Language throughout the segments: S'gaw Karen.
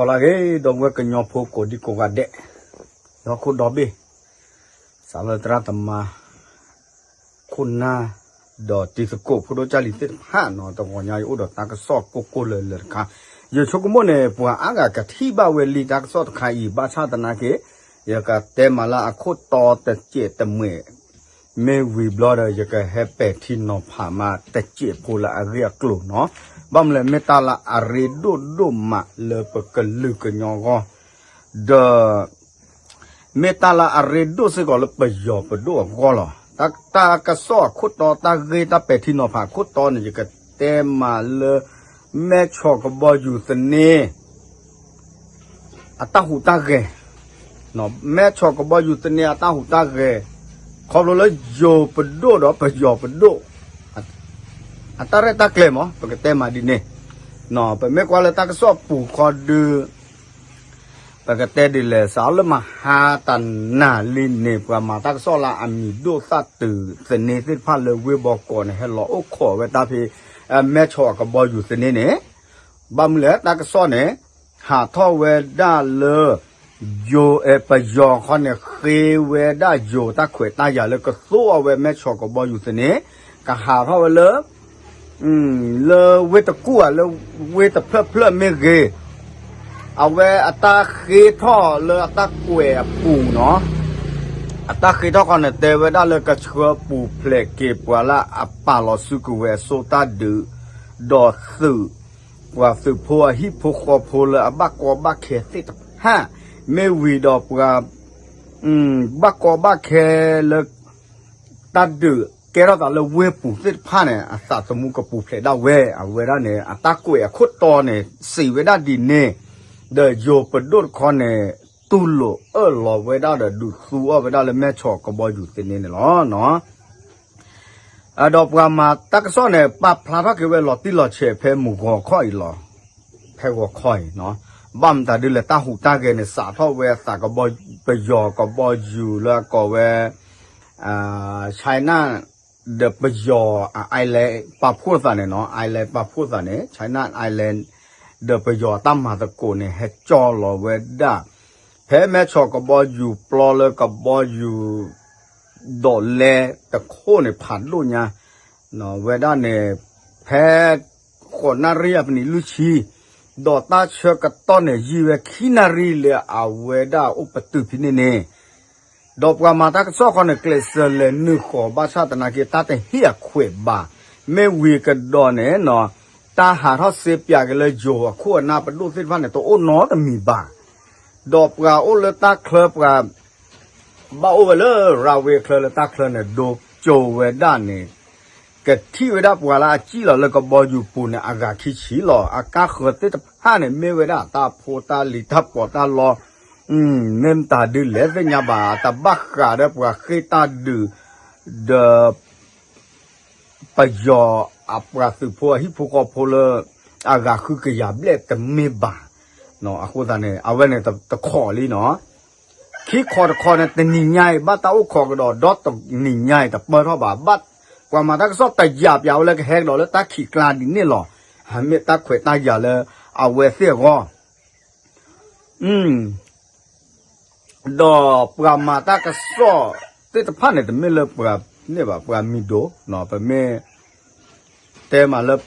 ဒီးလၢအဂ့ၤ ဒီပုၢ်ဝဲၢ်ကညီဖိကိးဒံကိးဂၤဒဲး, ဒီခိၣ်ဒီဘ့ၣ်, စးလၢသရၣ်သမါ ခိၣ်နၢ် ဒီးတံၤသကိးဖိဒိၣ်ကၢ်လံၤသ့ၣ်တဖၣ်နီၤ, တဂီၤညါယအိၣ်ဒီးတၢ်ကစီၣ်ကိၢ်ကိၢ်လၢၤလၢၤတခါ, ယဆိကမိၣ်န့ၣ် ပှၤအါဂၤကထံၣ်ဘၣ်ဝဲလံတၢ်ကစီၣ်တခါအံၤ ဘၣ်ဆၣ်သနာ်က့ ယကတဲမးလၢအခိၣ်တီတစဲးတမှဲး မ့ၢ်ဝံၤဘျီဒီး ယကဟဲပဲာ်ထံနီၤဖးမးတစဲးဖိလၢအဂ့ၢ်အကျိၤနီၤ, ဘၣ်မနုၤလဲၣ်မ့ၢ်တၢ်လၢအရ့ဒိၣ်ဒိၣ်မးလၢပကလုာ်ကညီအဂီၢ်, ဒီး မ့ၢ်တၢ်လၢအရ့ဒိၣ်စ့ၢ်ကီးလၢပယီၤပဒိၣ်အဂီၢ်လီၤ. တၢ် တၢ်ကစီၣ်အခိၣ်တီတၢ်ဂ့ၢ်တၢ်ပဲာ်ထံနီၤဖးအခိၣ်တီန့ၣ် ယကတဲမးလၢ မဲၢ်ဆီးကဘီယူၤသန့ အတၢ်ဟူးတၢ်ဂဲၤ, မဲၢ်ဆီးကဘီယူၤသန့အတၢ်ဟူးတၢ်ဂဲၤ, ခီဖျိလၢယိၤပဒိၣ်ဒီးပယီၤပဒိၣ် အတၢ်ရဲၣ်တၢ်ကျဲၤမး ပကတဲမးဒ်န့ၣ်, ပမ့ၢ်ကွၢ်လၢတၢ်ကစီၣ်ပူၤခီဒု ပကတဲဒ်လဲၣ် စးလၢမဟါတနၤလံန့ၣ် ပှၤမၤတၢ်ကစီၣ်လၢအမံၤဒိၣ်သၣ်တုၤသန့သ့ၣ်တဖၣ်လၢဝ့ၢ်ဘီကီးန့ၣ် ဟဲလီၤအိၣ်ခိးဝဲတၢ်ဖဲ မဲၢ်ဆီးအကဘီယူၤသန့န့ၣ်, ဘၣ်မနုၤလဲၣ် တၢ်ကစီၣ်န့ၣ် ဟးထီၣ်ဝဲဒၣ်လၢ ယိၤ ပယီၤခီန့ၣ် ဃ့ဝဲဒၣ်ယိၤတၢ်ခွဲးတၢ်ယာ်လၢကသိအီၤဝဲမဲၢ်ဆီးကဘီယူၤသန့ ကဟးထီၣ်ဝဲလၢ လၢဝ့ၢ်တကူၣ်ဧါ လၢဝ့ၢ်တဖျၢၣ်ဖျၢၣ်မ့ၢ်ဂ့ၤ, အဝဲအတၢ်ဃ့ထီၣ်လၢအတၢ်ကွဲးအပူၤနီၤ, အတၢ်ဃ့ထီၣ်ခီန့ၣ် တဲဝဲဒၣ်လၢကဆှၢပူၤဖျဲးက့ၤပှၤလၢအပာ်လီၤစုကဝဲၤအစိတၢ်ဒုး, ဒီးသုး ပှၤသုးဖိအဟံၣ်ဖိဃီဖိလၢအဘၣ်ကီဘၣ်ခဲသ့ၣ်တဖၣ်, မ့ၢ်ဝံၤဒီးပှၤ ဘၣ်ကီဘၣ်ခဲလၢ တၢ်ဒုးကဲထီၣ်သးလၢဝ့ၢ်ပူၤသ့ၣ်တဖၣ်န့ၣ် အသးသမူကပူၤဖျဲးဒၣ်ဝဲ အဝဲဒၣ်န့ၣ် အတၢ်ကွဲးအခိၣ်တီန့ၣ် စံးဝဲဒၣ်ဒ်န့ၣ်, ဒီးယိၤပဒိၣ်တခီန့ၣ် တူၢ်လိာ်အၢၣ်လီၤဝဲဒၣ်ဒီးဒုးသူအီၤဝဲဒၣ်လၢမဲၢ်ဆီးကဘီယူၤသန့န့ၣ်လီၤ. ဒီးပှၤမၤတၢ်ကစီၣ်န့ၣ် ပာ်ဖျါထီၣ်က့ၤဝဲလီၤတံၢ်လီၤဆဲးဖဲမုၢ်ဂီၤခီအံၤလီၤ. ဖဲဂီၤခီအံၤ, ဘၣ်မတၤဒ်လဲၣ် တၢ်ဟူးတၢ်ဂဲၤန့ၣ် စးထီၣ်ဝဲအသးကဘီ ပယီၤကဘီယူၤလၢအကိးဝဲ China ဒီးပယီၤ island ပာ်ဖှိၣ်သးန့ၣ်နီၤ, island ပာ်ဖှိၣ်သးန့ၣ် China island ဒီးပယီၤအတၢ်မၤသကိးန့ၣ် ဟဲကၠီလီၤဝဲဒၣ် ဖဲမဲၢ်ဆီးကဘီယူၤပျီလၢကဘီယူၤ ဒိးလဲတခိၣ်န့ၣ် ဖးဒိၣ်ညါ ဝဲဒၣ်န့ၣ် ဖဲ ဃိးနၣ်ရံၣ်အပနံးလွံၢ်ဆံ, ဒီးတၢ်ဆၢကတီၢ်န့ၣ် ယံာ်ဝဲခံနၣ်ရံၣ်လၢအဝဲဒၣ်အိၣ်ပတုာ်ဖဲန့ၣ်န့ၣ်, ဒီးပှၤမၤတၢ်ကစီၣ်ခီန့ၣ် ကျဲးစၢးလဲၤနုာ်ဃီၤ ဘၣ်ဆၣ်သနာ်က့ တၢ်တဟ့ၣ်အခွဲးဘၣ်, မ့ၢ်ဝံၤကဒီးန့ၣ်နီၤ, တၢ်ဟးထီၣ်စ့ပၠးက့ၤလၢယိၤအခိၣ်အနၢ်ပဒိၣ်သ့ၣ်တဖၣ်န့ၣ် တအိၣ်နီတမံၤဘၣ်. ဒီးပှၤအိၣ်လၢတၢ်ချၢပှၤ ဘၣ်အိၣ်ဝဲလၢရၤဝ့အချၢလၢတၢ်ချၢန့ၣ် ဒိကၠိဝဲဒၣ်န့ၣ် ကထံၣ်ဝဲဒၣ်ပှၤလၢအစံၣ်လီၤလၢကဘီယူၤပူၤန့ၣ် အဂၤခံဆံလီၤ. အကါဃၢၤသ့ၣ်တဖၣ်န့ၣ် မ့ၢ်ဝဲဒၣ်တၢ်ဖိတၢ်လံၤတၢ်ပီးတၢ်လီ, မ့ၢ်မတၤဒ်လဲၣ်သ့ၣ်ညါဘၣ်, တဘၣ်ဃးဒီးပှၤဃ့ၢ်တၢ်ဒုး ဒီး ပယီၤအပှၤသုးဖိအဟံၣ်ဖိဃီဖိလၢ အဂၤဃုကယၤဘျဲၣ်တမ့ၢ်ဘၣ်. အဃိသတးန့ၣ် အဝဲန့ၣ်တခီလံနီၤ. ခံခီတခီန့ၣ် တနံၤညါအံၤ ဘၣ်တၢ်အိၣ်ခိးကဒီး ဒီတနံၤညါအံၤ တပၢၢ်ထီၣ်ဘၣ်, ဘၣ်ပှၤမၤတၢ်ကစီၣ်တယာ်ပၠးဝဲလၢ ကဟဲကဒီးလၢတၢ်ခံးကျါဒ်န့ၣ်လီၤ. မ့ၢ်တၢ်ခွဲးတၢ်ယာ်လၢအဝဲသ့ၣ်အဂီၢ် ဒီးပှၤမၤတၢ်ကစီၣ်သ့ၣ်တဖၣ်န့ၣ် တမ့ၢ်လၢပှၤန့ၣ်ဘၣ်, ပှၤမံၤဒိၣ်, ပမ့ၢ်တဲမးလၢ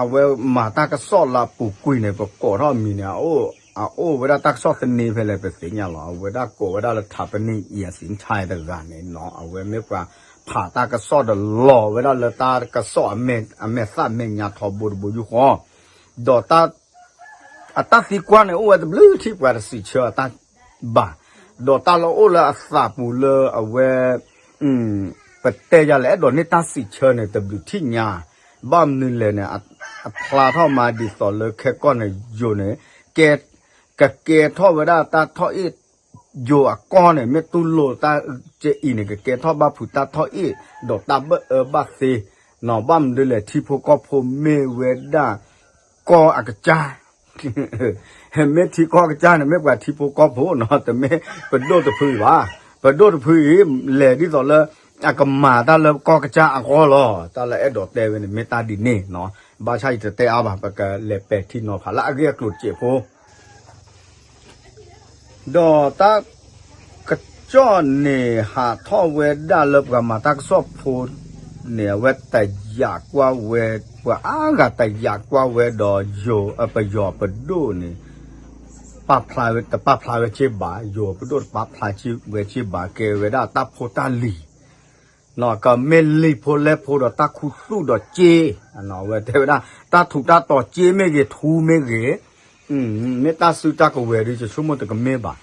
အဝဲမၤတၢ်ကစီၣ်လၢအပူၤကွံာ်န့ၣ် ပကိးထီၣ်အမံၤန့ၣ် အအိၣ်ဝဲဒၣ်တၢ်ကစီၣ်သန့ဖဲလဲၣ် ပသ့ၣ်ညါလီၤ. အဝဲဒၣ်ကိးဝဲဒၣ်လၢ ထးပနံၣ် အံၤအစံးထါတဂၤန့ၣ်နီၤ, အဝဲမ့ၢ်ပှၤဖးတၢ်ကစီၣ်ဒီးလီၤဝဲဒၣ်လၢတၢ်ကစီၣ် အမဲာ်သၣ်မဲာ်ညါထီဘိတဘိယူၢ်ဃီ, ဒီး အတၢ်သံကွၢ်န့ၣ် အိၣ်ဝဲတဘျုးထံၣ်ပှၤတစံးဆၢအတၢ်ဘၣ်, ဒီးတၢ်လၢအိၣ်လၢအသးပူၤလၢအဝဲ ပတဲယၤလဲၣ် အဲၣ်ဒိးန့ၢ်တၢ်စံးဆၢန့ၣ် တဘျုးထံၣ်ညါ, ဘၣ်မနုၤလဲၣ်န့ၣ် အဖျါထီၣ်မးဒ်သိးလၢခဲကီၢ်န့ၣ် ယိၤန့ၣ် ကကဲထီၣ်ဝဲဒၣ်တၢ်ထီၣ်အ့ၣ် ယိၤအကီၢ်န့ၣ် မ့ၢ်တူၢ်လိာ်တၢ်ကအံၤန့ၣ် ကကဲထီၣ်ဘၣ်ဖုးတၢ်ထီၣ်အ့ၣ် ဒီးတၢ်ဘၣ်အၢဘၣ်သီ, ဘၣ်မနုၤလဲၣ် ထံဖိကီၢ်ဖိမ့ၢ်ဝဲဒၣ် ကီၢ်အကစၢ် မ့ၢ်ထံကီၢ်ကစၢ်န့ၣ် မ့ၢ်ပှၤထံဖိကီၢ်ဖိနီၤ, တမ့ၢ်ပဒိၣ်တဖုအံၤဘၣ်. ပဒိၣ်တဖုအံၤ လဲၤဒ်သိးလၢ အကမၤတၢ်လၢကီၢ်ကစၢ်အဂီၢ်လီၤ. တၢ်လၢအဲၣ်ဒိးတဲဝဲန့ၣ် မ့ၢ်တၢ်ဒ်န့ၣ်နီၤ, ဘၣ်ဆၣ်ယတတဲအါဘၣ်, ပကလဲၤပဲာ်ထံနီၤဖးလၢအဂ့ၢ်အကျိၤတစဲးဖိ ဒီးတၢ်ကစီၣ်န့ၣ် ဟးထီၣ်ဝဲဒၣ်လၢပှၤမၤတၢ်ကစီၣ်ဖိန့ၣ် အဝဲတယာ်ကွၢ်ဝဲ, ပှၤအါဂၤတယာ်ကွၢ်ဝဲဒီး ယိၤပယီၤပဒိၣ်န့ၣ် ပာ်ဖျါဝဲ, တပာ်ဖျါဝဲက့ဘၣ်, ယိၤပဒိၣ်တပာ်ဖျါဝဲက့ဘၣ်, ကဲဝဲဒၣ်တၢ်ဖိတၢ်လံၤ ကမ့ၢ်လံာ်ဖိလဲၢ်ဖိဒီးတၢ်ခူသူၣ်ဒီးက့, အဝဲတဲဝဲဒၣ် တၢ်ထူးတၢ်တီၤက့မ့ၢ်ဂ့ၤ ထူမ့ၢ်ဂ့ၤ, မ့ၢ်တၢ်စုတၢ်ကဝဲၤဒီး ယဆိကမိၣ်တကမ့ၢ်ဘၣ်.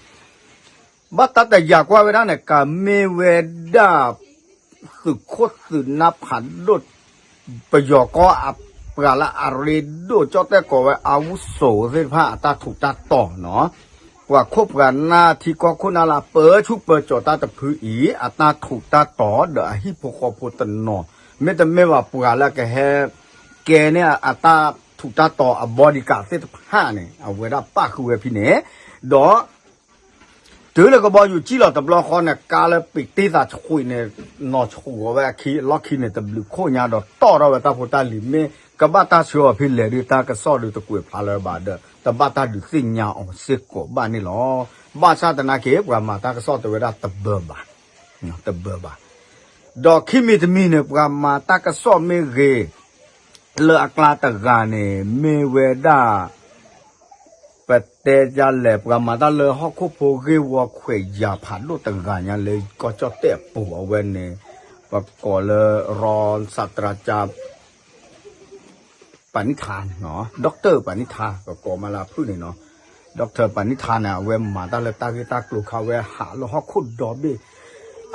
ဘၣ်တၢ်တယာ်ကွၢ်ဝဲဒၣ်န့ၣ် ကမ့ၢ်ဝဲဒၣ် သုးခိၣ်သုးနၢ်ဖးဒိၣ် ပယီၤကီၢ်အပှၤလၢအရ့ဒိၣ် ကၠီၣ်တဲၣ်ကိးဝဲ အဝုစိၤသ့ၣ်တဖၣ် အတၢ်ထူးတၢ်တီၤနီၤ, ပှၤခိၣ်ပှၤနၢ်ထံကီၢ်ခိၣ်နၢ်လၢအပၢဆူၣ်ပၢစိးတၢ်တဖုအံၤ အတၢ်ထူးတၢ်တီၤဒီးအဟံၣ်ဖိဃီဖိတနီၤ, မ့တမ့ၢ်ဘၣ်ပှၤလၢကဟဲကဲန့ၢ်အတၢ်ထူးတၢ်တီၤအ bodyguard သ့ၣ်တဖၣ်န့ၣ် အဝဲဒၣ်ပၣ်ဃုာ်ဝဲဖဲန့ၣ်, ဒီး တုၤလၢကဘီယူၤစံၣ်လီၤတဘျီဃီန့ၣ် ကါလၢပံးတ့ၢ်သးဆှံန့ၣ် နီၢ်ဆှူးအီၤဝဲအခံ လီၢ်ခံန့ၣ် တဘျုးခိၣ်ညါဒီးတီၣ်ထီၣ်ဝဲတၢ်ဖိတၢ်လံၤ မ့ၢ်ကဘၣ်တၢ်ဆှၢအီၤဖဲလဲၣ်ဒီး တၢ်ကစီၣ်ဒီးတကွဲးဖျါလၢၤဘၣ်ဒီး တဘၣ်တၢ်ဒုးသ့ၣ်ညါအီၤစ့ၢ်ကီးဘၣ်န့ၣ်လီၤ. ဘၣ်ဆၣ်သနာ်က့ ပှၤမၤတၢ်ကစီၣ်တဲဝဲဒၣ်တဘၢဘၣ်, တဘၢဘၣ်. ဒီးခံမံၤတမံၤန့ၣ် ပှၤမၤတၢ်ကစီၣ်မ့ၢ်ဂ့ၤ လၢအကျါတဂၤန့ၣ် မ့ၢ်ဝဲဒၣ် ပတဲဒ်လဲၣ် ပှၤမၤတၢ်လၢဟီၣ်ခိၣ်ဖိဂ့ၢ်ဝီခွဲးယာ်ဖးဒိၣ်တဂၤညါလၢကီၢ်ကၠီၣ်တဲၣ်အပူၤ အဝဲန့ၣ် ပကိးလၢ ရီၣ်စးတြၢကၠၢ ပၤနံၣ်ထါနီၤ, ဒီကတၢၢ်ပၤနံၣ်ထါ ပကိးမးလၢအဖုၣ်န့ၣ်နီၤ, ဒီကတၢၢ်ပၤနံၣ်ထါန့ၣ် အဝဲမၤတၢ်လၢတၢ်ဂ့ၢ်တၢ်ကျိၤခါ အဝဲဟးလၢဟီၣ်ခိၣ်ဒီဘ့ၣ်,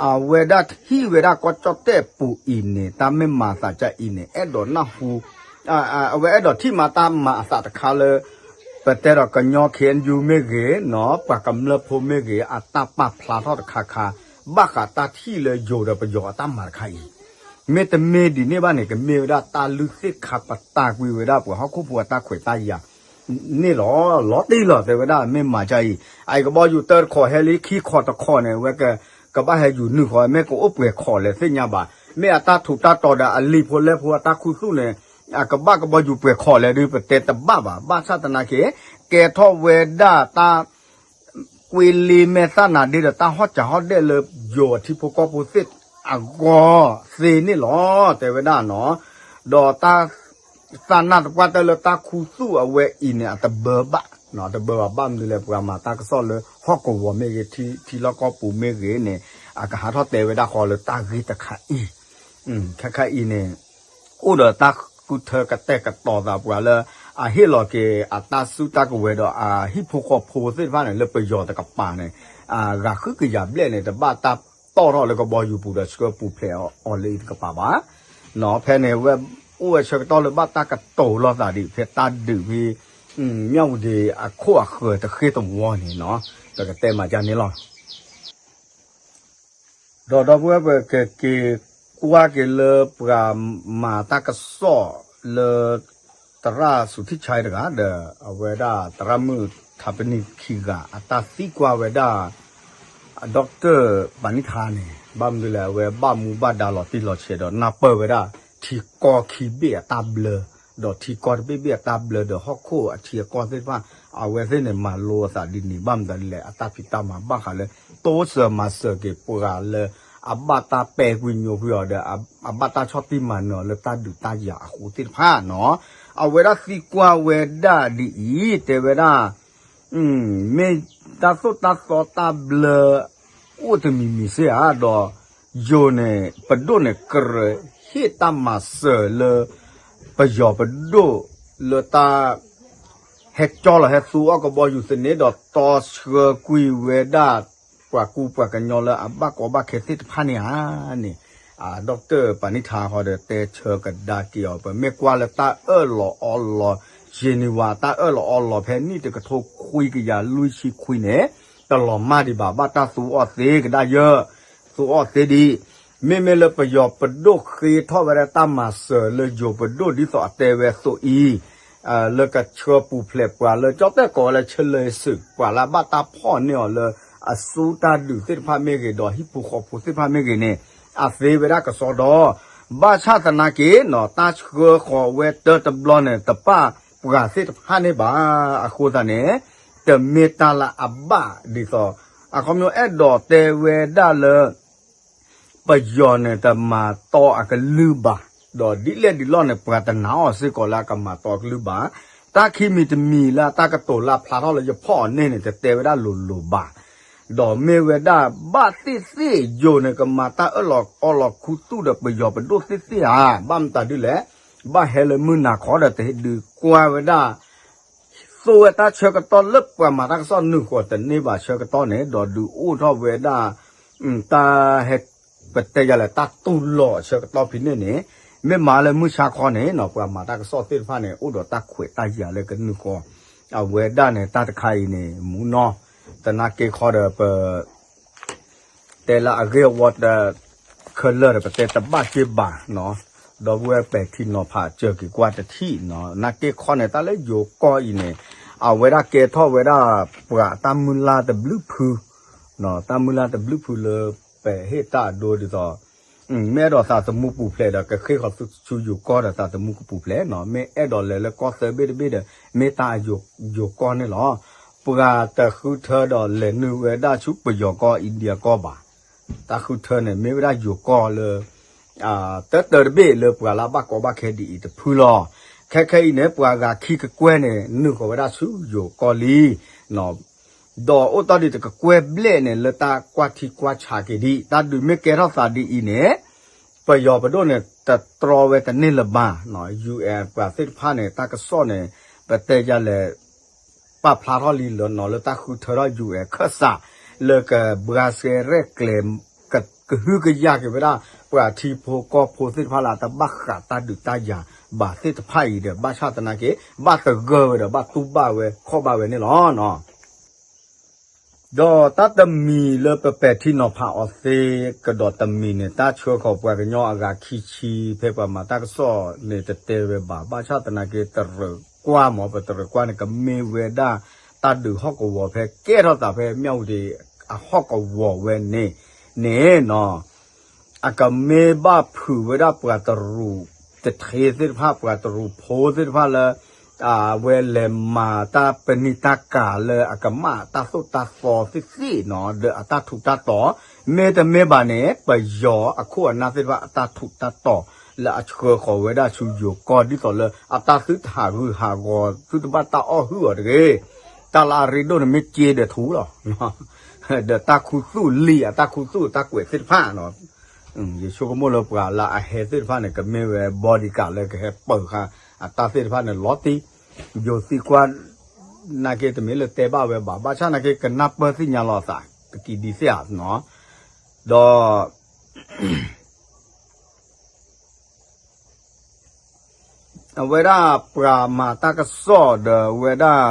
အဝဲဒၣ်ထံၣ်ဝဲဒၣ်ကီၢ်ကၠီၣ်တဲၣ်ပူၤအံၤန့ၣ် တၢ်မ့ၢ်မၤသးကအံၤန့ၣ် အဲၣ်ဒိးနၢ်ဟူ အဝဲအဲၣ်ဒိးထံၣ်မၤတၢ်မၤအသးတခါလၢ ပတဲဒီးကညီ ခ့ၣ်အဲၣ်ယူၣ် မ့ၢ်ဂ့ၤနီၤ, ပှၤကမျၢၢ်ဖိမ့ၢ်ဂ့ၤ အတၢ်ပာ်ဖျါထီၣ်တခါခါ ဘၣ်ဃးတၢ်ထံၣ်လၢယိၤဒီးပယီၤအတၢ်မၤတခါအံၤ, မ့တမ့ၢ်ဒ်န့ၣ်ဘၣ်န့ၣ် ကမ့ၢ်ဝဲဒၣ်တၢ်လုၢ်သ့ၣ်ခါပတာ်ကွံာ်ဝဲဒၣ်ပှၤဟီၣ်ခိၣ်ဖိအတၢ်ခွဲးတၢ်ယာ်န့ၣ်လီၤ. လီၤတံၢ်လီၤ တဲဝဲဒၣ်မ့ၢ်မၤဒ်အံၤ အအံၤကဘီယူၤတၢတခီၣ်ဟဲလံ ခံခီၣ်တခီၣ်န့ၣ် အဝဲကဘၣ်ဟဲယူၤနုာ်ဃီ မ့ၢ်ကအိၣ်ပှဲၤခီၣ်လဲၣ်သ့ၣ်ညါဘၣ်. မ့ၢ်အတၢ်ထူးတၢ်တီၤဒီးအလံာ်ဖိလဲၢ်ဖိအတၢ်ခူသူၣ်န့ၣ် အကဘၣ်ကဘီယူၤပှဲၤခီၣ်လဲၣ်ဒီး ပတဲတဘၣ်ဘၣ်. ဘၣ်ဆၣ်သနာ်က့ ကဲထီၣ်ဝဲဒၣ်တၢ် ကွ့လ့မဲာ်သၣ်နၤဒ့ဒီးတၢ်ဟီၣ်စၢ်ဟီၣ်ဒဲးလၢယိၤအထံဖိကီၢ်ဖိသ့ၣ်အဂီၢ်သ့န့ၣ်လီၤ တဲဝဲဒၣ်နီၤ. ဒီးတၢ်သးနၢ်သပှၢ်တၢၢ်လၢတၢ်ခူသူၣ်အဝဲအံၤန့ၣ် အတဘၢဘၣ်, တဘၢဘၣ် ဘၣ်မနုၤလဲၣ် ပှၤမၤတၢ်ကစီၣ်လၢဟီၣ်ကဝီၤမ့ၢ်ဂ့ၤ ထံလီၢ်ကီၢ်ပူၤမ့ၢ်ဂ့ၤန့ၣ် အကဟးထီၣ်တဲဝဲဒၣ်ဃီလၢတၢ်ဂ့ၢ်တခါအံၤ ခဲခါအံၤန့ၣ် အိၣ်ဒီးတၢ်ဃုထၢကတဲာ်ကတီၤသးပှၤလၢ အဟ့ၣ်လီၤက့ၤအတၢ်စုတၢ်ကဝဲၤဒီးအဟံၣ်ဖိဃီဖိသ့ၣ်တဖၣ်န့ၣ် လၢပယီၤတကပၤန့ၣ် ဂၤဃုကယၤဘျဲၣ်န့ၣ် တဘၣ်တၢ်တီၣ်ထီၣ်လၢကဘီယူၤပူၤဒီးဆှၢပူၤဖျဲးအီၤလၢအံၤတကပၤဘၣ်. ဖဲန့ၣ် ဝဲအိၣ်ဝဲဆၢကတီၢ်လၢဘၣ်တၢ်ကတိၤလိာ်သးဒံး ဖဲတၢ်ဒုးဖဲ မၠၣ်ဝတံၤအခိၣ်အဃၢၤတဃ့တဝီန့ၣ်နီၤ ပကတဲမၤဒ်န့ၣ်လီၤ. ဒီးဒီပုၢ်ဝဲၢ် ပကက့ၤကွၢ်က့ၤလၢပှၤမၤတၢ်ကစီၣ်လၢ သရၣ်စူၤထံၣ်ဆါတဂၤဒီး အဝဲဒၣ်သရၣ်မုၣ်ထးပနံၣ်ခံဂၤ အတၢ်သံကွၢ်ဝဲဒၣ် ဒီကတၢၢ်ပၤနံၣ်ထါန့ၣ် ဘၣ်မနုၤလဲၣ် အဝဲဘၣ်မူဘၣ်ဒါလီၤတံၢ်လီၤဆဲးဒီး နၢ်ပၢၢ်ဝဲဒၣ် ထံကီၢ်ခံဘ့ၣ်အတၢ်ဘျၢ ဒီးထံကီၢ်တဘ့ၣ်ဘ့ၣ်အတၢ်ဘျၢဒီးဟီၣ်ခိၣ်အထံအကီၢ်သ့ၣ်တဖၣ် အဝဲသ့ၣ်န့ၣ် မၤလိအသးဒ်န့ၣ် ဘၣ်မနုၤလဲၣ် အတၢ်ဖံးတၢ်မၤဘၣ်ဃးလၢ တိစၢၤမၤစၢၤက့ၤပှၤလၢ အဘၣ်တၢ်ပဲာ်ကွံာ်ညိကွံာ်အီၤဒီး အဘၣ်တၢ်ဆီၣ်တံၢ်မၤနၢၤအီၤလၢတၢ်ဒုးတၢ်ယၤအဃိသ့ၣ်တဖၣ်နီၤ အဝဲဒၣ်သံကွၢ်ဝဲဒၣ်ဒ်အံၤ တဲဝဲဒၣ် မ့ၢ်တၢ်သိၣ်တၢ်သီတၢ်ဘျၢ အိၣ်တမံၤမံၤစ့ၢ်ဧါ ဒီးယိၤန့ၣ် ပဒိၣ်န့ၣ် ကြၢးဟ့ၣ်တၢ်မၤစၢၤလၢ ပယီၤပဒိၣ်လၢတၢ် ဟဲကၠီလီၤဟဲသူအီၣ်ကဘီယူၤသန့ ဒီးတီဆှၢကွံာ်ဝဲဒၣ် ပှၤကူပှၤကညီလၢအဘၣ်ကီဘၣ်ခဲသ့ၣ်တဖၣ်န့ၣ်ဧါန့ၣ် ဒီကတၢၢ်ပၤနံၣ်ထါဃီဒီးတဲဆၢကဒါက့ၤအီၤ ပမ့ၢ်ကွၢ်လၢတၢ်အၢၣ်လီၤအီလီၤ Geneva တၢ်အၢၣ်လီၤအီလီၤဖဲနံၣ်တကထိခွံကယၤလွံၢ်ဆံခွံန့ၣ် တလီၤမၢ်ဒံးဘၣ် ဘၣ်တၢ်သူအီၣ်သ့ကဒါယၢ် သူအီၣ်သ့ဒံး မ့မ့ၢ်လၢပယီၤပဒိၣ်ဃ့ထီၣ်ဝဲဒၣ်တၢ်မၤစၢၤလၢယိၤပဒိၣ်ဒ်သိးအတဲဝဲအသိးအံၤ လၢကဆှၢပူၤဖျဲးပှၤလၢကၠီၣ်တဲၣ်ကိးဝဲလၢ ဆၢလၢစုး ပှၤလၢအဘၣ်တၢ်ဖီၣ်န့ၢ်အီၤလၢအစုတၢ်ဒုးသ့ၣ်တဖၣ်မ့ၢ်ဂ့ၤ ဒီးဟံၣ်ဖိဃီဖိသ့ၣ်တဖၣ်မ့ၢ်ဂ့ၤန့ၣ် အသ့ဝဲဒၣ်ကစီဒီ ဘၣ်ဆၣ်သနာ်က့နီၤ တၢ်ဆှၢဃီၤဝဲတၢ်တဘျီန့ၣ် တပၣ်ပှၤသ့ၣ်တဖၣ်န့ၣ်ဘၣ်. အဃိသတးန့ၣ် တမ့ၢ်တၢ်လၢအဘၣ်ဒ်သိး အခီပညီအဲၣ်ဒိးတဲဝဲဒၣ်လၢ ပယီၤန့ၣ်တမၤတီအကလုၢ်ဘၣ်, ဒီးဒ်လဲၣ်ဒ်လဲၣ်န့ၣ် ပှၤတနာ်အီၤစ့ၢ်ကီးလၢအကမၤတီအကလုၢ်ဘၣ်, တၢ်ခံမံၤတမံၤလၢအတၢ်ကတိၤလၢဖျါထီၣ်လၢယဖီၣ်အီၤန့ၣ်န့ၣ် တတဲဝဲဒၣ်လိၤလိၤဘၣ်, ဒီးမ့ၢ်ဝဲဒၣ်ဘၣ်သ့ၣ်သ့ၣ်ယိၤန့ၣ် ကမၤတၢ်အၢၣ်လီၤအီလီၤခူသူၣ်ဒီးပယီၤပဒိၣ်သ့ၣ်သ့ၣ်ဧါ, ဘၣ်မတၤဒ်လဲၣ်, ဘၣ်ဟဲလၢမုၢ်နၤခီဒီးတဟ့ၣ်ဒုးကွၢ်ဝဲဒၣ် သိဝဲတၢ်ဆၢကတီၢ်လၢပှၤမၤတၢ်ကစီၣ်နုာ်ဃီၤတန့ၢ်ဘၣ်ဆၢကတီၢ်န့ၣ် ဒီးဒုးအိၣ်ထီၣ်ဝဲဒၣ် တၢ်ဟဲ ပတဲယၤလဲၣ် တၢ်တူၢ်လိာ်အဆၢကတီၢ်ဖဲန့ၣ်န့ၣ် မ့ၢ်မၤလၢမုၢ်ဆါခီန့ၣ်နီၤ ပှၤမၤတၢ်ကစီၣ်သ့ၣ်တဖၣ်န့ၣ် အိၣ်ဒီးတၢ်ခွဲးတၢ်ယာ်လၢကနုာ်ဃီၤ အဝဲဒၣ်န့ၣ် တၢ်တခါအံၤန့ၣ် မူနီၤ သနာ်က့ခီဒီးပ တဲလၢအဂ့ၢ်အဝီတ ခဲလၢာ်ဒီး ပတဲတဘၣ်က့ၢ်ဘၣ်နီၤ, ဒီပုၢ်ဝဲၢ်ပဲာ်ထံနီၤဖးစၢၤက့ၤကွၢ်တထံၣ်နီၤ, သနာ်က့ခီန့ၣ် တၢ်လၢယိၤကီၢ်အံၤန့ၣ် အဝဲဒၣ်ကဲထီၣ်ဝဲဒၣ် ပှၤတၢ်မုၢ်လၢ်တဘျုးဖု တၢ်မုၢ်လၢ်တဘျုးဖုလၢ ပဟ့ၣ်တၢ်အဒိဒ်သိး မ့ၢ်အဲၣ်ဒိးသးသမူပူၤဖျဲးဒီး ကဃ့ၢ်ဃီၤဆူယိၤကီၢ်ဒီးသးသမူကပူၤဖျဲးနီၤ, မ့ၢ်အဲၣ်ဒိးလဲၤလၢကီၢ်သၢဘ့ၣ်တဘ့ၣ်ဒီး မ့ၢ်တၢ်ယိၤကီၢ်န့ၣ်လီၤ. ပှၤတဃုထၢဒီးလဲၤနုာ်ဝဲဒၣ်ဆူပယီၤကီၢ် India ကီၢ်ဘၣ်, တၢ်ဃုထၢန့ၣ် မ့ၢ်ဝဲဒၣ်ယိၤကီၢ်လၢ တၢတၢတဘ့ၣ်လၢပှၤလၢအဘၣ်ကီဘၣ်ခဲဒ်အံၤတဖုလီၤ. ခဲခဲအံၤန့ၣ် ပှၤဂၤခံကကွဲၢ်န့ၣ် နုာ်ဃီၤဝဲဒၣ်ဆူယိၤကီၢ်လံ ဒီးအိၣ်တ့ၢ်ဒံးတကကွဲၢ်ဘျဲၣ်န့ၣ် လၢတၢ်ကွၢ်ထံကွၢ်ဆးက့ၤဒံး တၢ်ဒုးမ့ၢ်ကဲထီၣ်သးဒ်အံၤန့ၣ် ပယီၤပဒိၣ်န့ၣ် တတြီဝဲတန့ၢ်လၢၤဘၣ်နီၤ, UN ပှၤသ့ၣ်တဖၣ်န့ၣ် တၢ်ကစီၣ်န့ၣ် ပတဲယၤလဲၣ် ပာ်ဖျါထီၣ်လံလၢနီၤ လၢတၢ်ဃုထၢထီၣ် UN ခၢၣ်စး လၢကဘှါစဲရဲၣ်ကျဲၤ ကဟုကယာ်က့ၤဝဲဒၣ် ပှၤထံဖိကီၢ်ဖိသ့ၣ်တဖၣ်လၢအတဘၣ်ဃးတၢ်ဒုးတၢ်ယၤဘၣ်သ့ၣ်တဖၣ်အံၤဒီး ဘၣ်ဆၣ်သနာ်က့ ဘၣ်သဂၢၢ်ဝဲဒီး ဘၣ်တူၢ်ဘၣ်ဝဲခီၣ်ဘၣ်ဝဲန့ၣ်လီၤ. ဒီးတၢ်တမံၤလၢပပဲာ်ထံနီၤဖးအီၤသ့ကဒီးတမံၤန့ၣ် တၢ်ဆှၢဃီၤပှၤကညီအဂၤခံဆံ ဖဲပှၤမၤတၢ်ကစီၣ်န့ၣ် တတဲဝဲဘၣ်, ဘၣ်ဆၣ်သနာ်က့ တရၢၢ်ကွၢ်မ့ၢ် ပတရၢၢ်ကွၢ်န့ၣ် ကမ့ၢ်ဝဲဒၣ် တၢ်ဒုးဟီၣ်ကဝီၤဖဲကဲထီၣ်သးဖဲ မြဝတီ အဟီၣ်ကဝီၤဝဲန့ၣ် န့ၣ်နီၤ အကမ့ၢ်ဘၣ်ဖုးဝဲဒၣ်ပှၤတရူးတထ့သ့ၣ်တဖၣ် ပှၤတရူးဖိသ့ၣ်တဖၣ်လၢ အဝဲလဲၤမၤတၢ်ပနံာ်တၢ်ကၤလၢအကမၣ်တၢ်သိၣ်တၢ်သီသ့ၣ်သ့ၣ်နီၤ ဒီးအတၢ်ထူးတၢ်တီၤ မ့တမ့ၢ်ဘၣ်န့ၣ် ပယီၤအခိၣ်အနၢ်သ့ၣ်တဖၣ်အတၢ်ထူးတၢ်တီၤ လၢအဆှၢဃီၤဝဲဒၣ်ဆူယိၤကီၢ်ဒ်သိးလၢ အတၢ်သုတဟးဂူာ်ဟးဂီၤ သုတဘၣ်တၢ်အီၣ်ဟုၣ်အီၤတဂ့ၤ တၢ်လၢအရ့ဒိၣ်န့ၣ်မ့ၢ်စ့ဒီးထူလီၤ ဒီးတၢ်ခူသူၣ်လံာ်အတၢ်ခူသူၣ်အတၢ်ကွဲးသ့ၣ်တဖၣ်နီၤ ယဆိကမိၣ်လၢပှၤလၢအဟဲသ့ၣ်တဖၣ်န့ၣ် ကမ့ၢ်ဝဲ bodyguard လၢကဟဲပၢၤဃာ်အတၢ်သ့ၣ်တဖၣ်န့ၣ် လီၤတံၢ် ယိၤသံကွၢ် နာ်က့တမ့ၢ်လၢတဲဘၣ်ဝဲဘၣ် ဘၣ်ဆၣ်နာ်က့ကနၢ်ပၢၢ်သ့ၣ်ညါလီၤအသး ပကံဒံသ့ၣ်ဧါနီၤ ဒီး အဝဲဒၣ်ပှၤမၤတၢ်ကစီၣ်ဒီးဝဲဒၣ်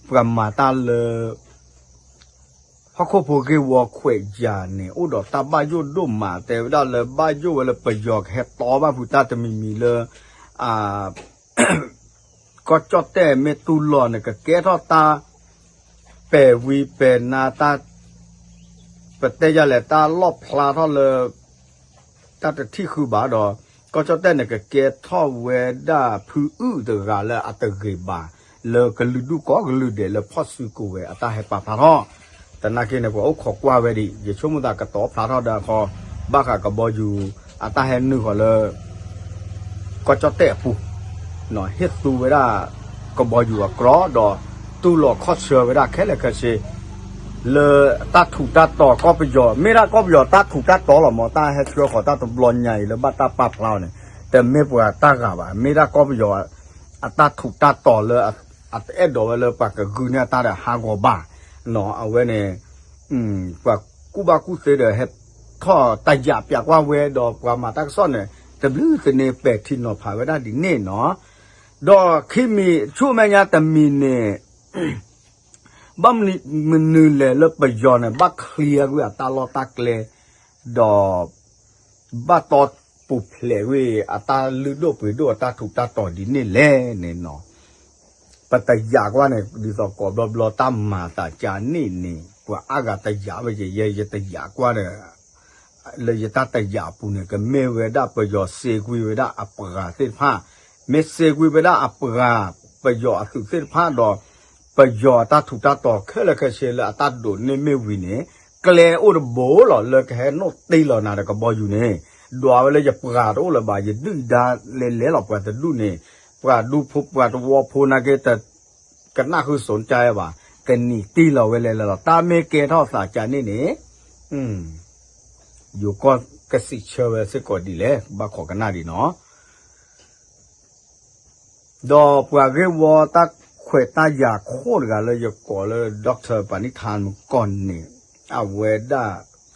ပှၤမၤတၢ်လၢ ဟီၣ်ခိၣ်ဖိဂ့ၢ်ဝီခွဲးယာ်န့ၣ် အိၣ်ဒီးတၢ်ဘၣ်ယိၣ်ဒိၣ်မး တဲဝဲဒၣ်လၢဘၣ်ယိၣ်ဝဲလၢပယီၤကဟဲတီဘၣ်ဖုးတၢ်တမံၤမံၤလၢ ကီၢ်ကၠီၣ်တဲၣ်မ့ၢ်တူၢ်လိာ်န့ၣ် ကကဲထီၣ်တၢ် ပဲာ်ဝံၤပဲာ်နါတၢ် ပတဲယၤလဲၣ် တၢ်လီၣ်ဖျါထီၣ်လၢ တၢ်တထံၣ်ဃုာ်ဘၣ်ဒီး ကီၢ်ကၠီၣ်တဲၣ်န့ၣ် ကကဲထီၣ်ဝဲဒၣ်ဖုအုၣ်တဂၤလၢအတဂ့ၤဘၣ် လၢကလုာ်ဒူၣ်ကိးကလုာ်ဒဲးလၢဖီၣ်စုကဝဲၤအတၢ်ဟဲပာ်ဖျါထီၣ် သနာ်က့န့ၣ် ပှၤအိၣ်ခိးကွၢ်ဝဲဒံး ယဆိကမိၣ်သးကတီၤဖျါထီၣ်ဒၣ်ခီ ဘၣ်ဃးကဘီယူၤ အတၢ်ဟဲနုာ်ဃီၤလၢ ကီၢ်ကၠီၣ်တဲၣ်အပူၤ ဟ့ၣ်သူဝဲဒၣ် ကဘီယူၤအကြီဒီး တူၢ်လိာ်ခီၣ်ဆၢဝဲဒၣ်ခဲလၢာ်ခဲဆ့ လၢတၢ်ထူးတၢ်တီၤကီၢ်ပယီၤ မ့ၢ်ဒၣ်ကီၢ်ပယီၤတၢ်ထူးတၢ်တီၤလီၤမး တၢ်ဟဲဆှၢဃီၤတၢ်တဘျီညါအံၤလၢဘၣ်တၢ်ပာ်ဖျါအီၤန့ၣ် တမ့ၢ်ပှၤတၢ်ဂၤဘၣ် မ့ၢ်ဒၣ်ကီၢ်ပယီၤ အတၢ်ထူးတၢ်တီၤလၢ အတအဲၣ်ဒိးဝဲလၢပှၤကဂုာ်န့ၢ်အတၢ်ဒီးဟးဂီၤဘၣ် အဝဲန့ၣ် ပှၤကူၣ်ဘၣ်ကူၣ်သ့ဒီးဟဲထီၣ်တၢ်ယာ်ပျးကွၢ်ဝဲဒီးပှၤမၤတၢ်ကစီၣ်န့ၣ် တဘျုးသန့ပဲာ်ထံနီၤဖးဝဲဒၣ်ဒ်န့ၣ်နီၤ ဒီးခံမံၤဆူမဲာ်ညါတမံၤန့ၣ် ဘၣ်မနုၤလဲၣ်လၢပယီၤန့ၣ် ဘၣ်ချံကွံာ်အတၢ်လီၢ်တၢ်ကျဲ ဒီး ဘၣ်တီပူၤဖျဲးကွံာ်အတၢ်လုၢ်ဒိၣ်ပှ့ၤဒိၣ်အတၢ်ထူးတၢ်တီၤဒ်န့ၣ်လဲၣ်န့ၣ်နီၤ ပတယာ်ကွၢ်န့ၣ် ဒ်သိးကိးဘျီဘျီတၢ်မၤသးကါန့ၣ်န့ၣ် ပှၤအါဂၤတယာ်ဝဲ ယဲယတယာ်ကွၢ်ဒီး လၢယတၢ်တယာ်အပူၤန့ၣ် ကမ့ၢ်ဝဲဒၣ်ပယီၤစ့ကွံာ်ဝဲဒၣ်အပှၤသ့ၣ်တဖၣ် မ့ၢ်စ့ကွံာ်ဝဲဒၣ်အပှၤ ပယီၤအသုးသ့ၣ်တဖၣ်ဒီး ပယီၤအတၢ်ထူးတၢ်တီၤခဲလၢာ်ခဲဆ့လၢအတၢ်ဒိးန့ၢ်မ့ၢ်ဝံၤန့ၣ် ကျဲအိၣ်တဘိလီၤ လၢကဟဲနိၣ်တ့ၢ်လီၤနၤဒီးကဘီယူၤန့ၣ် ဒွးဝဲလၢယပှၤတအိၣ်လၢၤဘၣ် ယဒုၣ်ယဒါလဲၤလဲၤလီၤပှၤတဒူၣ်န့ၣ် ပှၤဒူဖိပှၤတဝီဖိနာ်က့ ကနၣ်ဃုစိၤတၢ်ဘၣ် ကနံၤတ့ၢ်လီၤဝဲလဲၤလဲၤလီၤ တၢ်မ့ၢ်ကဲထီၣ်သးကန့ၣ်န့ၣ် ယိၤကီၢ်ကစံးဆၢဝဲစ့ၢ်ကီးဒ်လဲၣ် ဘၣ်ခိးကနၣ်ဒံးနီၤ ဒီးပှၤဂ့ၢ်ဝီတၢ်ခွဲးတၢ်ယာ်ခိၣ်တဂၤလၢယကိးလၢ Doctor Panitan မကီၢ်န့ၣ် အဝဲဒၣ်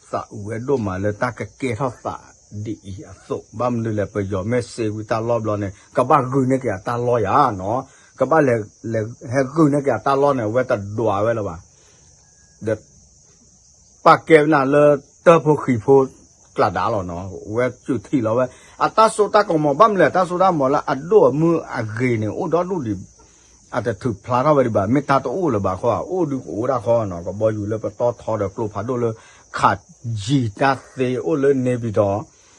သးအုးဝဲဒိၣ်မးလၢတၢ်ကကဲထီၣ်သးဒ်အံၤအသိး ဘၣ်မနုၤလဲၣ် ပယီၤမ့ၢ်စ့ဝံတၢ်လီၢ်ဘျီန့ၣ် ကဘၣ်ဂုာ်န့ၢ်က့ၤအတၢ်လီၢ်ယၤနီၤ ကဘၣ်လဲၤဟဲဂုာ်န့ၢ်က့ၤအတၢ်လီၢ်န့ၣ် အဝဲတဒွးဝဲလၢၤဘၣ် ဒီး ပာ်ကဲဝဲနၤလၢတၢၢ်ဖိဃံၤဖိကျးဒါလီၤနီၤ ဝဲစူးထံၣ်လီၤဝဲ အတၢ်စိတၢ်ကမီၤ ဘၣ်မနုၤလဲၣ် တၢ်စိတၢ်ကမီၤလၢအဒိၣ်အမုၢ်အဂ့ၤန့ၣ် အိၣ်ဒီဒူၣ်ဒံး အတထုးဖျါထီၣ်ဝဲဒံးဘၣ် မ့ၢ်တၢ်တအိၣ်လၢၤဘၣ်ခီ အိၣ်ဒုးကအိၣ်ဒၣ်ခီနီၤ ကဘီယူၤလၢပတီၢ်ထီဒီးကျိဖးဒိၣ်လၢ ခးယံၤတၢ်သ့အိၣ်လၢန့ၣ်ပံၤ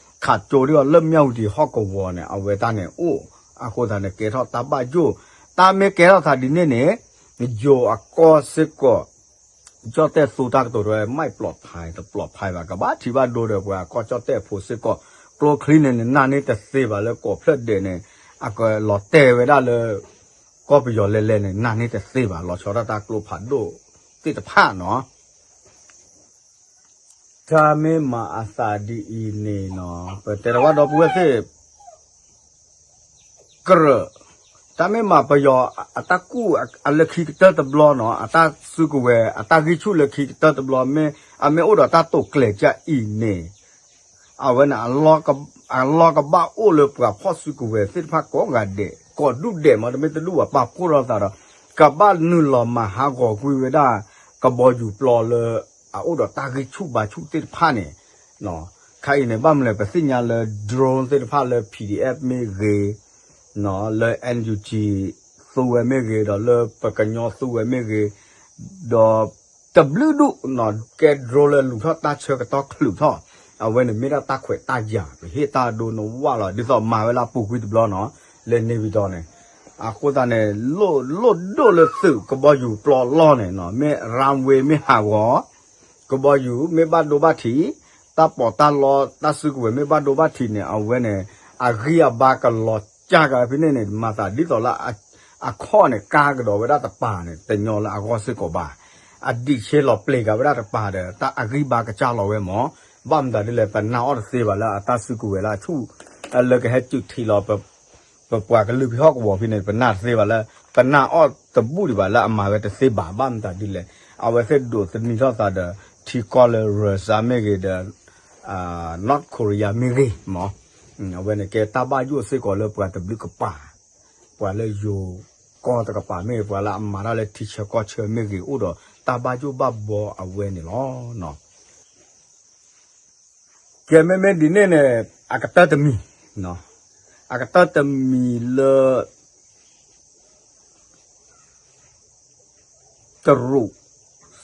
ဒီး ခးကၠိဒ်အီၤလၢမၠၣ်ဝတံၤဟီၣ်ကဝီၤန့ၣ် အဝဲတၢ်န့ၣ်အိၣ် အဃိသတးန့ၣ် ကဲထီၣ်တၢ်ဘၣ်ယိၣ် တၢ်မ့ၢ်ကဲထီၣ်သးဒ်န့ၣ်န့ၣ် ယိၤအကီၢ်စ့ၢ်ကီး ကၠီၣ်တဲၣ်သိတၢ်ကတိၤတဝဲ မိုက်ပျီးဖး တပျီးဖးဘၣ် ကဘၣ်ထံၣ်ဘၣ်ဒိဒီးပှၤကီၢ်ကၠီၣ်တဲၣ်ဖိစ့ၢ်ကီး ကျိချံန့ၣ် နနာ်န့ၢ်တသ့ဘၣ်လၢကိးဖျၢၣ်ဒဲးန့ၣ် အကလီၤတဲာ်ဝဲဒၣ်လၢ ကီၢ်ပယီၤလဲၤလဲၤန့ၣ် နာ်န့ၢ်တသ့ဘၣ် လီၤဆီဒၣ်တၢ်ကျိဖးဒိၣ်သ့ၣ်တဖၣ်နီၤ တၢ်မ့ၢ်မၤအသးဒ်အံၤန့ၣ်နီၤ ပတဲတဝၢ်ဒီပုၢ်ဝဲၢ်သ့ၣ် ကရၢၢ် တၢ်မ့ၢ်မၤပယီၤအတၢ်ကူၣ်အလၢခံကတၢၢ်တဘျီနီၤ အတၢ်စုကဝဲၤ အတၢ်ဂံၢ်ဆူၣ်လၢခံကတၢၢ်တဘျီ မ့ၢ်အမ့ၢ်အိၣ်ဒီးတၢ်တိာ်ကျဲၤကၢ်အံၤန့ၣ် အဝဲန့ၣ် အလီၢ်ကဘၣ်အိၣ်လၢပှၤဖီၣ်စုကဝဲၤသ့ၣ်တဖၣ်ကိးဂၤဒဲး ကိးဒူၣ်ဒဲးမ့တမ့ၢ်တဒူၣ်ဘၣ် ပာ်ဖှိၣ်ထီၣ်သးဒီး ကဘၣ်နုာ်လီၤမၤဟးဂီၤကွံာ်ဝဲဒၣ် ကဘီယူၤပျီလၢ အအိၣ်ဒီးတၢ်ဂံၢ်ဆူၣ်ဘါဆူၣ်သ့ၣ်တဖၣ်န့ၣ် ခါအံၤန့ၣ် ဘၣ်မနုၤလဲၣ် ပသ့ၣ်ညါလၢ drone သ့ၣ်တဖၣ်လၢ P D F မ့ၢ်ဂ့ၤ လၢ N U G သူဝဲမ့ၢ်ဂ့ၤ ဒီးလၢပကညီသူဝဲမ့ၢ်ဂ့ၤ ဒီးတဘျုးဒူၣ် ကဲ drone လၢလူၤထီၣ်တၢ်ဆၢကတီၢ်ချုးထီၣ် အဝဲန့ၣ်မ့ၢ်ဒၣ်တၢ်ခွဲးတၢ်ယာ် ပဟ့ၣ်တၢ်ဒိနဝၣ်လီၤ ဒ်သိးမၤဝဲလၢအပူၤကွံာ်တဘျီနီၤ လၢန့ၣ်ဝံၤဒီးန့ၣ် အဃိသတးန့ၣ် လိၣ်ဒိၣ်လၢသုးကဘီယူၤပျီလီၢ်န့ၣ် မ့ၢ် runway မ့ၢ်ဟးဂီၤ ကဘီယူၤမ့ၢ်ဘၣ်ဒိဘၣ်ထံး တၢ်ပီးတၢ်လီတၢ်စုကဝဲၤမ့ၢ်ဘၣ်ဒိဘၣ်ထံးန့ၣ် အဝဲန့ၣ် အဂံၢ်အဘါကလီၤစၢ်က့ၤဖဲန့ၣ်န့ၣ် မၤသးဒ်သိးလၢ အခီၣ်န့ၣ် ကါကဒီးဝဲဒၣ်တပၤန့ၣ် တညီလၢအဂီၢ်စ့ၢ်ကီးဘၣ် အဒံးဆ့လီၤပျံၤက့ၤဝဲဒၣ်တပၤဒီး တၢ်အဂံၢ်ဘါကစၢ်လီၤဝဲမး ဘၣ်မတၤဒ်လဲၣ် ပနာ်အီၤတသ့ဘၣ်လၢအတၢ်စုကဝဲၤလၢအဆူၣ် လၢကဟဲစူးထံးလီၤ ပပှၤကလုာ်ဖဲဟီၣ်ကဝီၤဖဲန့ၣ် ပနာ်တသ့ဘၣ်လၢ ပနာ်အီၤတဘူၣ်ဒံးဘၣ်လၢအမၤဝဲတသ့ဘၣ် ဘၣ်မတၤဒ်လဲၣ် အဝဲသ့ၣ်ဒိးသန့ၤထီၣ်သးဒီး ထံကီၢ်လၢ Russia မ့ၢ်ဂ့ၤဒီး North Korea မ့ၢ်ဂ့ၤမး အဝဲန့ၣ်ကဲတၢ်ဘၣ်ယိၣ်စ့ၢ်ကီးလၢပှၤတဘျုးကပၤ ပှၤလၢယိၤကီၢ်တကပၤမ့ၢ်ဂ့ၤ ပှၤလၢအမၤတၢ်လၢထံဆၢကီၢ်ဆၢမ့ၢ်ဂ့ၤ အိၣ်ဒီးတၢ်ဘၣ်ယိၣ်ဘၣ်ဘီအဝဲန့ၣ်လီၤ. ကဲမ့မ့ၢ်ဒ်န့ၣ်န့ၣ် အကတၢၢ်တမံၤ, အကတၢၢ်တမံၤလၢ တရူး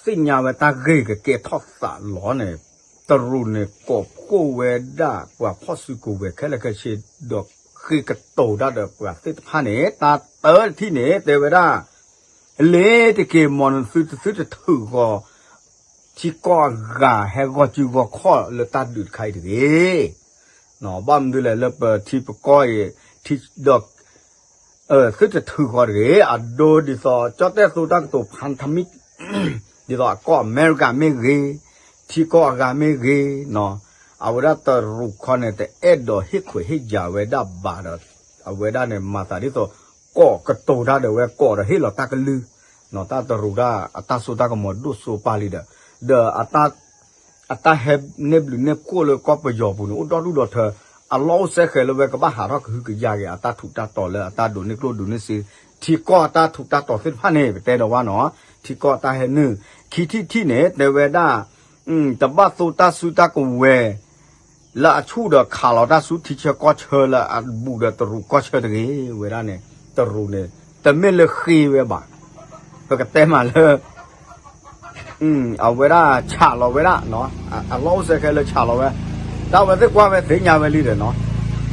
သ့ၣ်ညါဝဲတၢ်ဂ့ၢ်ကကဲထီၣ်သးလီၤန့ၣ်, တရူးန့ၣ် ကိးဖှိၣ်ဝဲဒၣ်ပှၤဖီၣ်စုကဝဲၤခဲလၢာ်ခဲဆ့ ဒီးဃ့ကတိၤတၢ်ဒီးပှၤသ့ၣ်တဖၣ်န့ၣ် တၢ်တၢတထံၣ်န့ၣ် တဲဝဲဒၣ် လ့ၤတက့ၤ မ်နသုတသုတထုးဃီၤ ထံကီၢ်အဂၤဟဲဂီၢ်စုဂီၢ်ခီၣ်လၢတၢ်ဒုးတခါအံၤတဂ့ၤ. ဘၣ်မနုၤလဲၣ်လၢပထံပကီၢ်အံၤ ဒီး သုတထုးဃီၤတဂ့ၤ. အဒိဒ်သိး ကၠီၣ်တဲၣ်သိတၢ်ကတိၤ ဖၣ်ထမံၣ် ဒ်သိးအကီၢ်အမဲရကၤမ့ၢ်ဂ့ၤ, ထံကီၢ်အဂၤမ့ၢ်ဂ့ၤ, အဝဲဒၣ်တရူးခီန့ၣ် တအဲၣ်ဒိးဟ့ၣ်ခွဲးဟ့ၣ်ယာ်ဝဲဒၣ်ဘၣ်ဒီး အဝဲဒၣ်န့ၣ် မၤသးဒ်သိး ကိးကတိၤတၢ်ဒီးဝဲ ကိးဒီးဟ့ၣ်လီၤတၢ်ကလုၢ်, တၢ်တရူးဒၣ်အတၢ်စိတၢ်ကမီၤဒိၣ်စိပၢ်လံဒီး ဒီး အတၢ်ဟဲန့ၢ်ဘျုးန့ၢ်ဖှိၣ်လၢကီၢ်ပယီၤပူၤန့ၣ် အိၣ်ဒီဒူၣ်ဒီထၢ, အလီၢ်အိၣ်စဲဃဲးလၢဝဲကဘၣ်ဟးထီၣ်ကဟုကယာ်က့ၤ အတၢ်ထူးတၢ်တီၤလၢအတၢ်ဒိးန့ၢ်ကျိၣ်ဒိးန့ၢ်စ့ ထံကီၢ်အတၢ်ထူးတၢ်တီၤသ့ၣ်တဖၣ်န့ၣ် ပတဲဒီးဝဲနီၤ, ထံကီၢ်အတၢ်ဟဲနုာ်, ခံထံၣ်တထံၣ်န့ၣ် တဲဝဲဒၣ် တဘၣ်သိတၢ်စုတၢ်ကဝဲၤ လၢအဆူၣ်ဒီးခးလီၤတၢ်ဆူထံဆၢကီၢ်ဆၢလၢအဘူးဒီးတရူးကီၢ်ဆၢတဂ့ၤ. ဝဲဒၣ်န့ၣ် တရူးန့ၣ် တမ့ၢ်လၢဃ့ဝဲဘၣ်, ပကတဲမးလၢ အဝဲဒၣ်ဆးလီၤဝဲဒၣ်, အလီၢ်အိၣ်စဲဃဲးလၢဆးလီၤဝဲ, တၢ်ဝဲသ့ၣ်ကွၢ်ဝဲသ့ၣ်ညါဝဲလံဒီးနီၤ,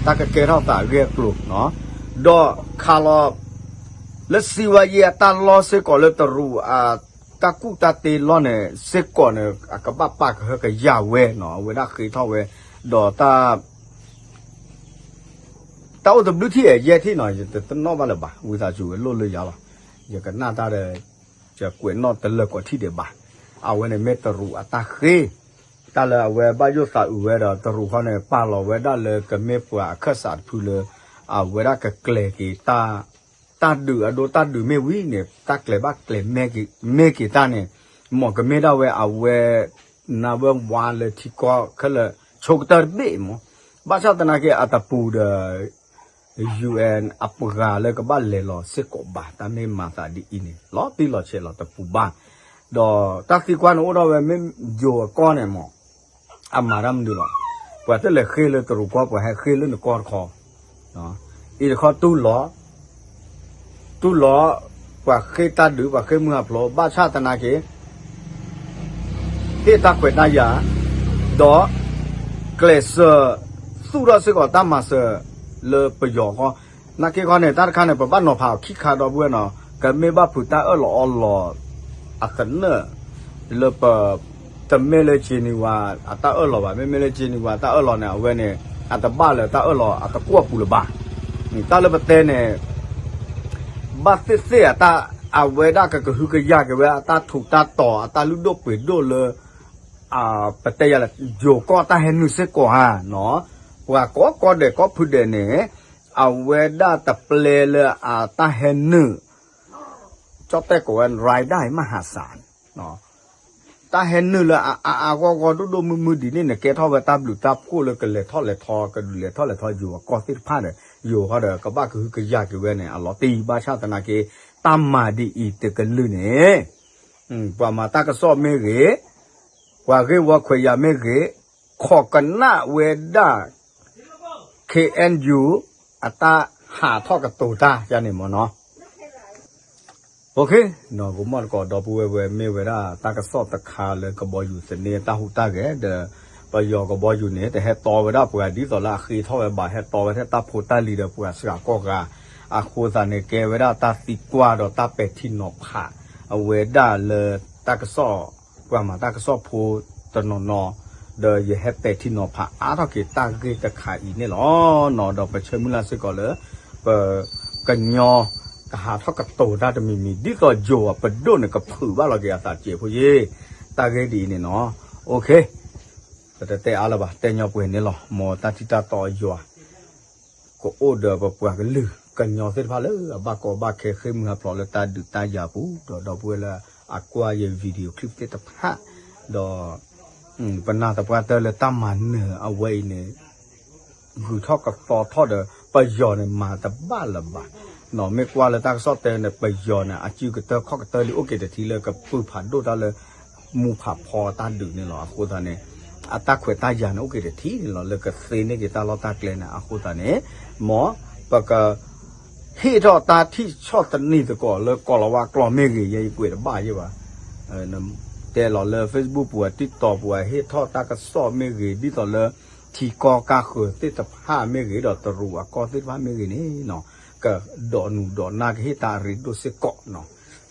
တၢ်ကကဲထီၣ်သးအဂ့ၢ်အကျိၤ, ဒီးခးလီၤ လၢစံးဝဲယဲအတၢ်လီၢ်စ့ၢ်ကီးလၢတရူးအတၢ်ကူၣ်တၢ်တ့လီၢ်န့ၣ် စ့ၢ်ကီးန့ၣ် အကဘၣ်ပာ်ကဟၢကယၤဝဲနီၤ အဝဲဒၣ်ဃ့ထီၣ်ဝဲ ဒီးတၢ် တၢ်အိၣ်တဘျုးထံၣ်အဲၣ်ယဲၢ်ထံၣ်နီၤ ယတနီၣ်ဘၣ်လၢၤဘၣ် ဝံသးစူၤဝဲလိၣ်လၢယၤလီၤ ယကနၣ်တၢ်ဒီး ယကွဲးနီၣ်တလၢာ်ကိးထံၣ်ဒံးဘၣ် အဝဲန့ၣ်မ့ၢ်တရူးအတၢ်ဃ့ တၢ်လၢအဝဲဘၣ်ယိၣ်သးအုးဝဲဒီးတရူးဃီန့ၣ် ပာ်လီၤဝဲဒၣ်လၢကမ့ၢ်ပှၤအခၢၣ်စးတဖုလၢ အဝဲဒၣ်ကကျဲၤက့ၤ တၢ်ဒုးအဒိတၢ်ဒုးမ့ၢ်ဝံၤန့ၣ် တၢ်ကျဲၤဘၣ်ကျဲၤ မ့ၢ်က့ၤတၢ်န့ၣ် မ်ကမ့ၢ်ဒၣ်ဝဲအဝဲ နၢ်ဝဲဝါလၢထံကီၢ်ခဲလၢာ် ဆိကတၢၢ်တဘ့ၣ်မး ဘၣ်ဆၣ်သနာ်က့အတပူၤဒီး UN အပှၤလၢကဘၣ်လဲၤလီၤစ့ၢ်ကီးဘၣ် တၢ်မ့ၢ်မၤသးဒ်အံၤန့ၣ် လီၤတံၢ်လီၤဆဲးလီၤတပူၤဘၣ် ဒီးတၢ်သံကွၢ်န့ၣ်အိၣ်ထီၣ်ဝဲမ့ၢ်ယိၤအကီၢ်န့ၣ်မး အမၤတၢ်မနုၤလီၤ ပှၤတလဲၤဃ့လၢတရူးကီၢ် ပှၤဟဲဃ့လၢနကီၢ်တခီ အံၤတခီတူၢ်လီၤ တူၢ်လီၤ ပှၤဃ့တၢ်ဒုး ပှၤဃ့မုၢ်ဟးဖျိး ဘၣ်ဆၣ်သနာ်က့ ဟ့ၣ်တၢ်ခွဲးတၢ်ယာ် ဒီး ကျဲးစၢး သူၣ်ထီၣ်စ့ၢ်ကီးတၢ်မၤစၢၤ လၢပယီၤအဂီၢ် နာ်က့ခီန့ၣ် တၢ်တခါန့ၣ် ပဘၣ်နီၤဖးအီၤခံခါဒီပုၢ်ဝဲၢ်နီၤ ကမ့ၢ်ဘၣ်ဖုးတၢ်အၢၣ်လီၤအီလီၤ အသနၢၣ် လၢပ တမ့ၢ်လၢ Geneva အတၢ်အၢၣ်လီၤဘၣ် မ့မ့ၢ်လၢ Geneva တၢ်အၢၣ်လီၤန့ၣ် အဝဲန့ၣ် အတဘၣ်လၢတၢ်အၢၣ်လီၤအတကွီၢ်ပူၤလၢၤဘၣ် တၢ်လၢပတဲန့ၣ် ဘၣ်သ့ၣ်သ့ၣ်အတၢ် အဝဲဒၣ်ကကဟုကယာ်က့ၤဝဲအတၢ်ထူးတၢ်တီၤ အတၢ်လုၢ်ဒိၣ်ပှ့ၤဒိၣ်လၢ ပတဲယၤလၢ ယိၤကီၢ်တၢ်ဟဲနုာ်စ့ၢ်ကီးဧါနီၤ ပှၤကိးကီၢ်ဒဲးကိးဖုဒဲးန့ၣ် အဝဲဒၣ်တပျဲလၢအတၢ်ဟဲနုာ် ကၠီၣ်တဲၣ်ကိးဝဲ ရၤဒၣ်မဟးစး တၢ်ဟဲနုာ်လၢအအါအါဂီၢ်ဂီၢ်ဒိၣ်ဒိၣ်မုၢ်မုၢ်ဒ်န့ၣ်န့ၣ် ကဲထီၣ်ဝဲတၢ်ဘျုးတၢ်ဖှိၣ်လၢကလဲၤထီၣ်လဲၤထီ ကဒုးလဲၤထီၣ်လဲၤထီယိၤအကီၢ်သ့ၣ်တဖၣ်ဒီး ယိၤဃီဒီး ကဘၣ်ကဟုကယာ်က့ၤဝဲန့ၣ် အလီၤတံၢ် ဘၣ်ဆၣ်သနာ်က့ တၢ်မၤဒ်အံၤတကလုာ်န့ၣ် ပှၤမၤတၢ်ကစီၣ်မ့ၢ်ဂ့ၤ, ပှၤဂ့ၢ်ဝီခွဲးယာ်မ့ၢ်ဂ့ၤ, ခိးကနၣ်ဝဲဒၣ် ခ့ၣ်အဲၣ်ယူၣ် အတၢ်ဟးထီၣ်ကတိၤတၢ်ယါန့ၣ်မ့ၢ်နီၤ. ကမီၣ်တကိးဒီပုၢ်ဝဲၢ်ဝဲ မ့ၢ်ဝဲဒၣ်တၢ်ကစီၣ်တခါလၢကဘီယူၤသန့အတၢ်ဟူးတၢ်ဂဲၤဒီး ပယီၤကဘီယူၤန့ၣ် တဟဲတီဝဲဒၣ်ပှၤဒ်သိးလၢအဃ့ထီၣ်ဝဲဘၣ် ဟဲတီဝဲထဲတၢ်ဖိတၢ်လံၤဒီးပှၤစှၤကိးဂၤ, အဃိသတးန့ၣ် ကဲဝဲဒၣ်တၢ်သံကွၢ်ဒီးတၢ်ပဲာ်ထံနီၤဖး အဝဲဒၣ်လၢတၢ်ကစီၣ် ပှၤမၤတၢ်ကစီၣ်ဖိတနီၤနီၤ ဒီးယဟဲပဲာ်ထံနီၤဖးအါထီၣ်က့ၤတၢ်ဂ့ၢ်တခါအံၤန့ၣ်လီၤ. ဒီးပဆၢမုၢ်လၢ်စ့ၢ်ကီးလၢ ပကညီ ကဟးထီၣ်ကတိၤတၢ်တမံၤမံၤ ဒ်သိးယိၤအပဒိၣ်န့ၣ် ကဖုးဘၣ်လီၤက့ၤအသးစဲးဖိယ့ၢ် တၢ်ဂ့ၢ်ဒ်အံၤန့ၣ်နီၤ. ပတတဲအါလၢၤဘၣ် တဲညီပှဲၤန့ၣ်လီၤ. မ်တၢ်ထံၣ်တၢ်တီအယွၤ ကအိၣ်ဒီးပပှၤကလုာ် ကညီသ့ၣ်တဖၣ်လၢအဘၣ်ကီဘၣ်ခဲဃ့ၢ်မုၢ်ဟးဖျိးလၢတၢ်ဒုးတၢ်ယၤပူၤ ဒီးဒီပုၢ်ဝဲၢ်လၢအကွၢ်ယ video clip သ့ၣ်တဖၣ် ဒီး ပနာ်သပှၢ်တၢၢ်လၢတၢ်မၤနၢၤအဝဲအံၤန့ၣ် ဂုၤထီၣ်ကသီထီၣ်ဒီး ပယီၤန့ၣ်မၤတဘၣ်လၢၤဘၣ်. မ့ၢ်ကွၢ်လၢတၢ်ကစီၣ်တဲန့ၣ် ပယီၤန့ၣ် အစုကတၢၢ်ခီၣ်ကတၢၢ်လံအိၣ်က့ၤတထံးလၢကပုၢ်ဖးဒိၣ်တၢ်လၢ မူဖးဖီတၢ်ဒုးန့ၣ်လီၤ. အဃိသတးန့ၣ် အတၢ်ခွဲးတၢ်ယာ်န့ၣ်အိၣ်က့ၤတထံးန့ၣ်လီၤ လၢကသ့န့ၢ်က့ၤတၢ်လီၢ်တၢ်ကျဲန့ၣ် အဃိသတးန့ၣ် မ်ပက ဟ့ၣ်ထီၣ်တၢ်ထံၣ်ဆီၣ်သနံးသကိးလၢကိၤလၤဝါကျိာ်မ့ၢ်ဂ့ၤ ယဲယကွဲးတဘၣ်ယဲဘၣ် တဲလီၤလၢ Facebook ပူၤ TikTok ပူၤ ဟ့ၣ်ထီၣ်တၢ်ကစီၣ်မ့ၢ်ဂ့ၤ ဒ်သိးလၢ ထံကီၢ်ကၢ်ဃၢၤသ့ၣ်တဖၣ်မ့ၢ်ဂ့ၤ ဒီးတရူးအကီၢ်သ့ၣ်တဖၣ်မ့ၢ်ဂ့ၤန့ၣ် ကဒိးနုာ်ဒိးနၢ်ကဟ့ၣ်တၢ်အရ့ဒိၣ်စ့ၢ်ကီးနီၤ.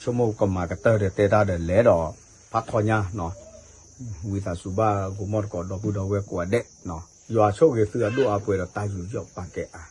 ဆိကမိၣ်ကမၤကတၢၢ်ဒီးတဲတၢ်ဒီးလဲၤဒီး ဖးထီညါ ဝံသးစူၤဘၣ် ကမီၣ်တကိးဒီပုၢ်ဒီဝဲၢ်ကိးဂၤဒဲး ယွၤဆိၣ်ဂ့ၤသုအဒိၣ်အပှဲၤဒီးတၢ်ယူးယီၣ်ပာ်ကဲအါ